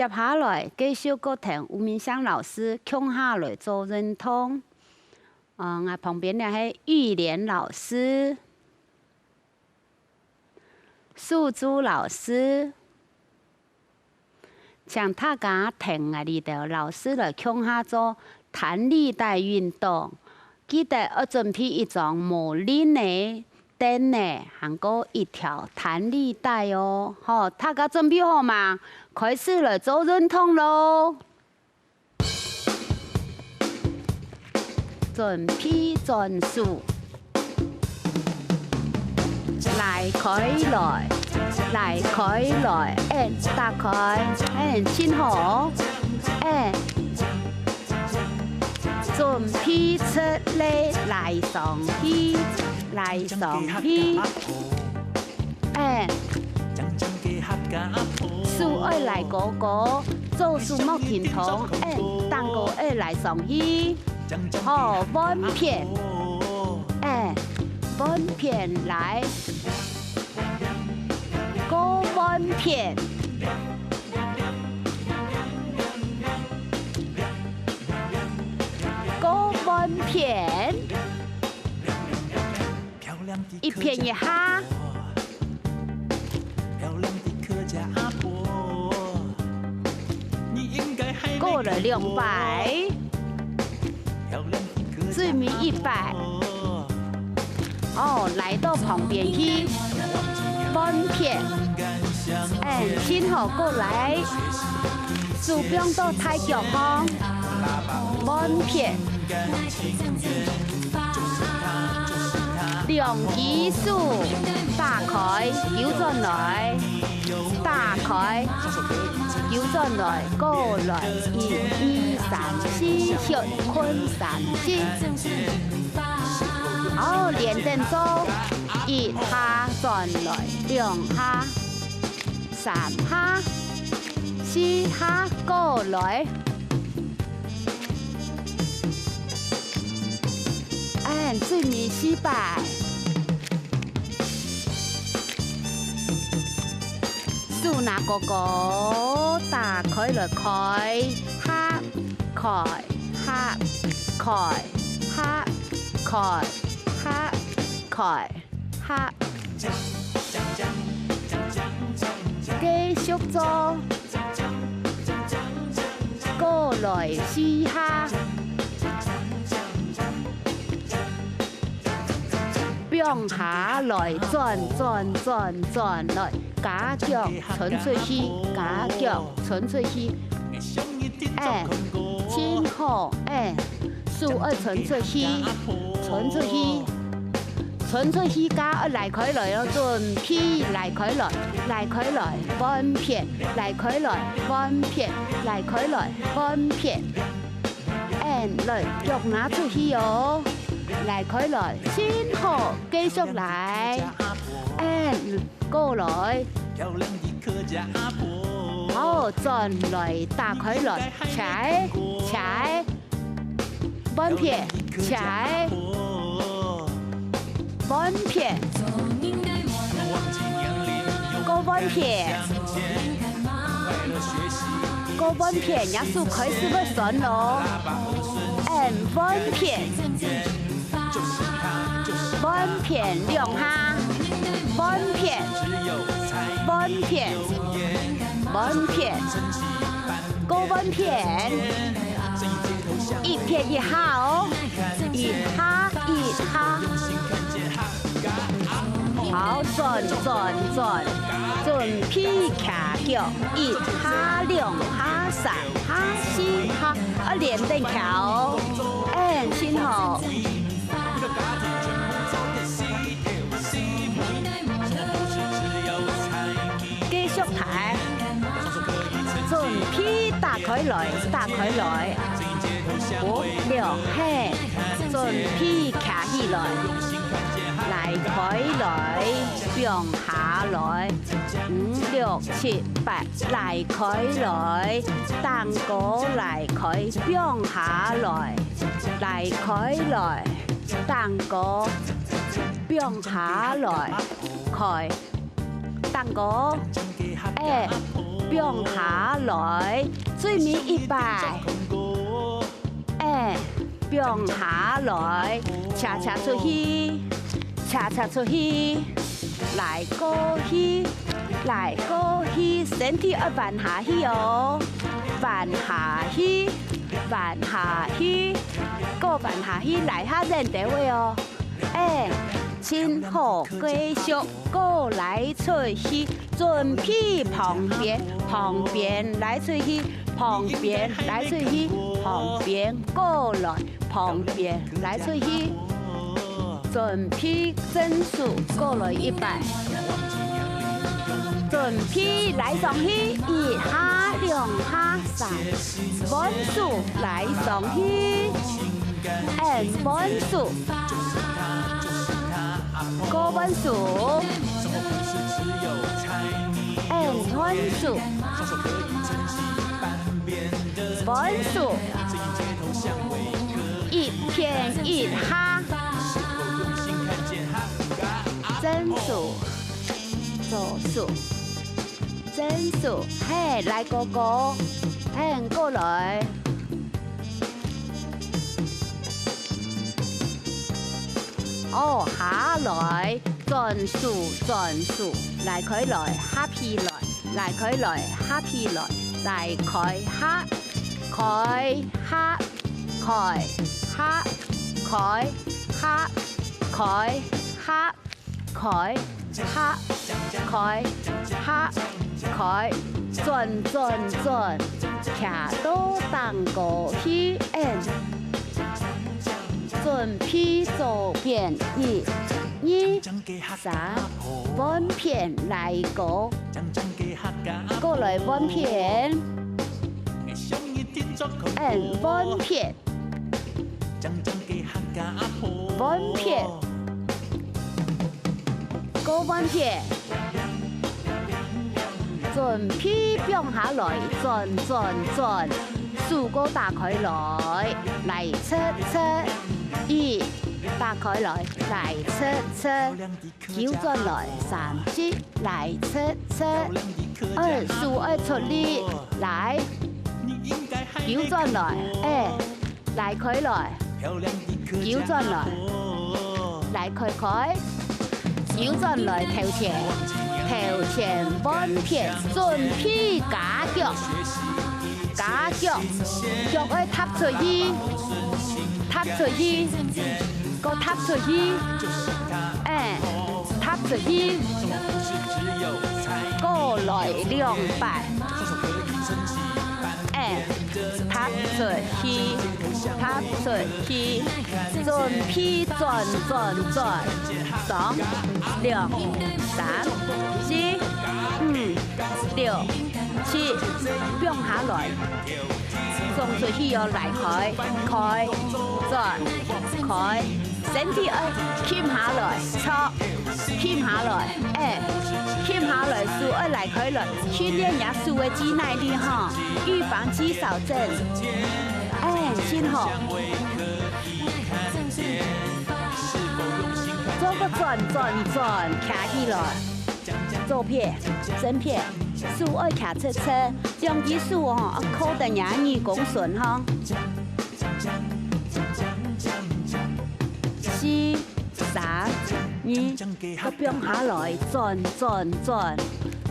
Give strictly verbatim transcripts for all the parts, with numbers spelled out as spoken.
接下來，繼續過同吳明香老師共下來做運動。呃，𠊎旁邊个係玉蓮老師、素珠老師，請大家同𠊎這兜老師來共下做彈力帶運動。記得愛準備一張無輪个凳仔，還過一條彈力帶哦。好，大家準備好嗎？開始來做運動囉！準備轉手，拉開來，拉開來，嗯，打開，嗯，伸好，嗯，準備出力，拉上去，拉上去。 哎，手愛拉高高，左手莫停動，哎，頂高愛拉上去。好，換片，哎，換片來，過換片，過換片。 一片一下。過來兩擺，最尾一擺。哦，來到旁邊去，換片。嗯，伸好過來，手放到大腳項，換片。 兩隻手打開，扭轉來，打開，扭轉來，過來，一、二、三、四，歇睏三息。好，連等做，一下轉來，兩下。 三下，四下，過來。嗯，最尾四擺。手拿高高，打開來，開，合，開，合，開，合，開，合，開。 合。繼續做，過來四下，放下來，轉，轉，轉，轉來，加腳伸出去，加腳伸出去。哎，真好，哎。 手愛伸出去，伸出去，伸出去，加愛拉開來哦，準備拉開來，拉開來，換片，拉開來，換片，拉開來，換片。嗯，來，腳拿出去哦，拉開來，真好，繼續來。嗯，過來。好，轉來，打開來，斜，斜。 換片，斜，換片，過換片，過換片，若手開始會痠囉。嗯，換片，換片兩下，換片，換片，換片。 過換片，一片一下哦，一下一下。好，轉轉轉，準備徛腳，一下兩下三下四下，啊，連等徛哦。嗯，真好。 繼續彈，準備打開來，打開來，五六下，準備徛起來，拉開來，放下來，五六七八，拉開來，頂高拉開，放下來，拉開來，頂高，放下來，開。 頂高，欸，放下來，最尾一擺。哎，放下來，斜斜出去，斜斜出去，來過去，來過去，身體愛彎下去哦，彎下去，彎下去，過彎下去，來下忍兜仔哦。 哎，真好，繼續過來出去，準備旁邊，旁邊來出去，旁邊來出去，旁邊過來，旁邊來出去，準備正手過來一擺，準備來上去，一下、兩下、三， 換手來上去，嗯，換手，過換手，嗯，換手，換手，一片一下，正手，左手。 正手，嘿，來哥哥，嘿，過來。哦，下來，轉手，轉手，拉開來，合起來，拉開來，合起來，拉開，合，開，合，開，合，開，合，開，合。 開，合，開，合，開，轉，轉，轉，徛到頂高去，嗯。準備左片，一、二、三，換片來過，過來換片，嗯，換片。 換片，過換片，準備放下來，轉，轉，轉，手過打開來，來，直，直，一，打開來，來，直，直。 扭轉來，三七，來，直，直。二，手愛出力，來。扭轉來，哎，拉開來。扭轉來，拉開開。扭轉來，頭前，頭前換片，準備加腳。 加腳，腳愛踏出去，踏出去，過踏出去，哎，踏出去，過來兩擺，哎，踏出去，踏出去，準備轉，轉，轉，上，兩，三，四，五，六， 七，放下來。送出去哦，拉開，開，轉，開。身體愛輕下來，坐，輕下來，哎，輕下來，手愛拉開來，訓練若手个肌耐力吼，預防肌少症。哎，真好。做個轉，轉，轉，徛起來。 左片、正片，手愛擎直直，兩隻手吼，愛靠等若耳公脣吼。四、三、二，再放下來，轉、轉、轉，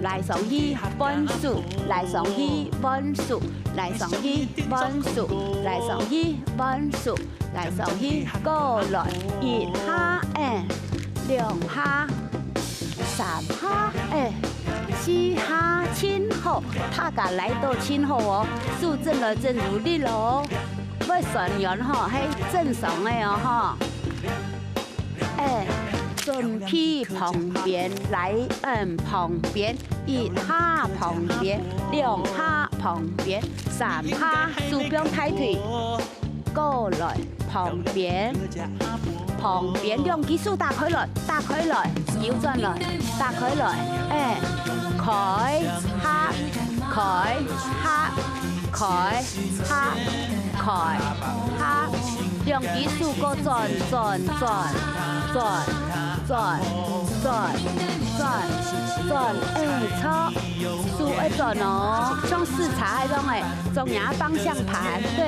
拉上去，換手，拉上去，換手，拉上去，換手，拉上去，換手。 來上去，過來，一下，哎，兩下，三下，哎，四下，真好，大家拉到真好哦，手震來震有力哦，會痠軟吼，係正常个哦吼。哎，準備旁邊，來，嗯，旁邊，一下旁邊，兩下旁邊，三下，手放大腿。 過來，旁邊，旁邊，兩隻手打開來，打開來，扭轉來，打開來，哎，開，合，開，合，開，合，開，合，兩隻手過轉，轉，轉，轉。轉，轉，轉，轉，哎，著，手愛轉哦，像駛車該種哎，轉若方向盤，對，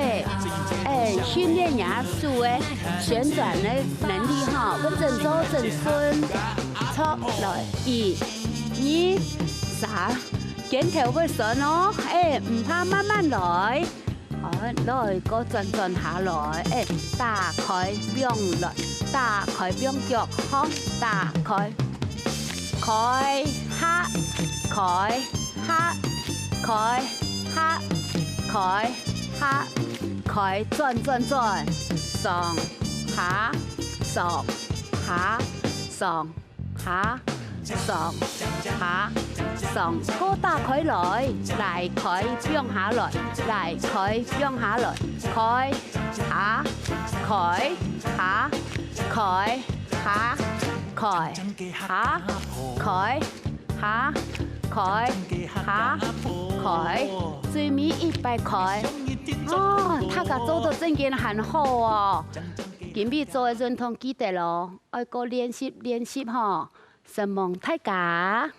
哎，訓練若手个旋轉个能力吼，會真做真順。著，來，一、二、三，肩頭會痠哦，哎，毋怕，慢慢來。 哦，來，過轉轉下來，哎，打開放落，打開放腳，好，打開，開合，開合，開合，開合，開，轉轉轉，上下上下上 下上下上，過打開來，拉開放下來，拉開放下來，開下開下開下開下開下開下開，最尾一擺開。哦，大家做到真經還好哦！今晡做个運動記得哦，愛過練習練習吼，承蒙大家。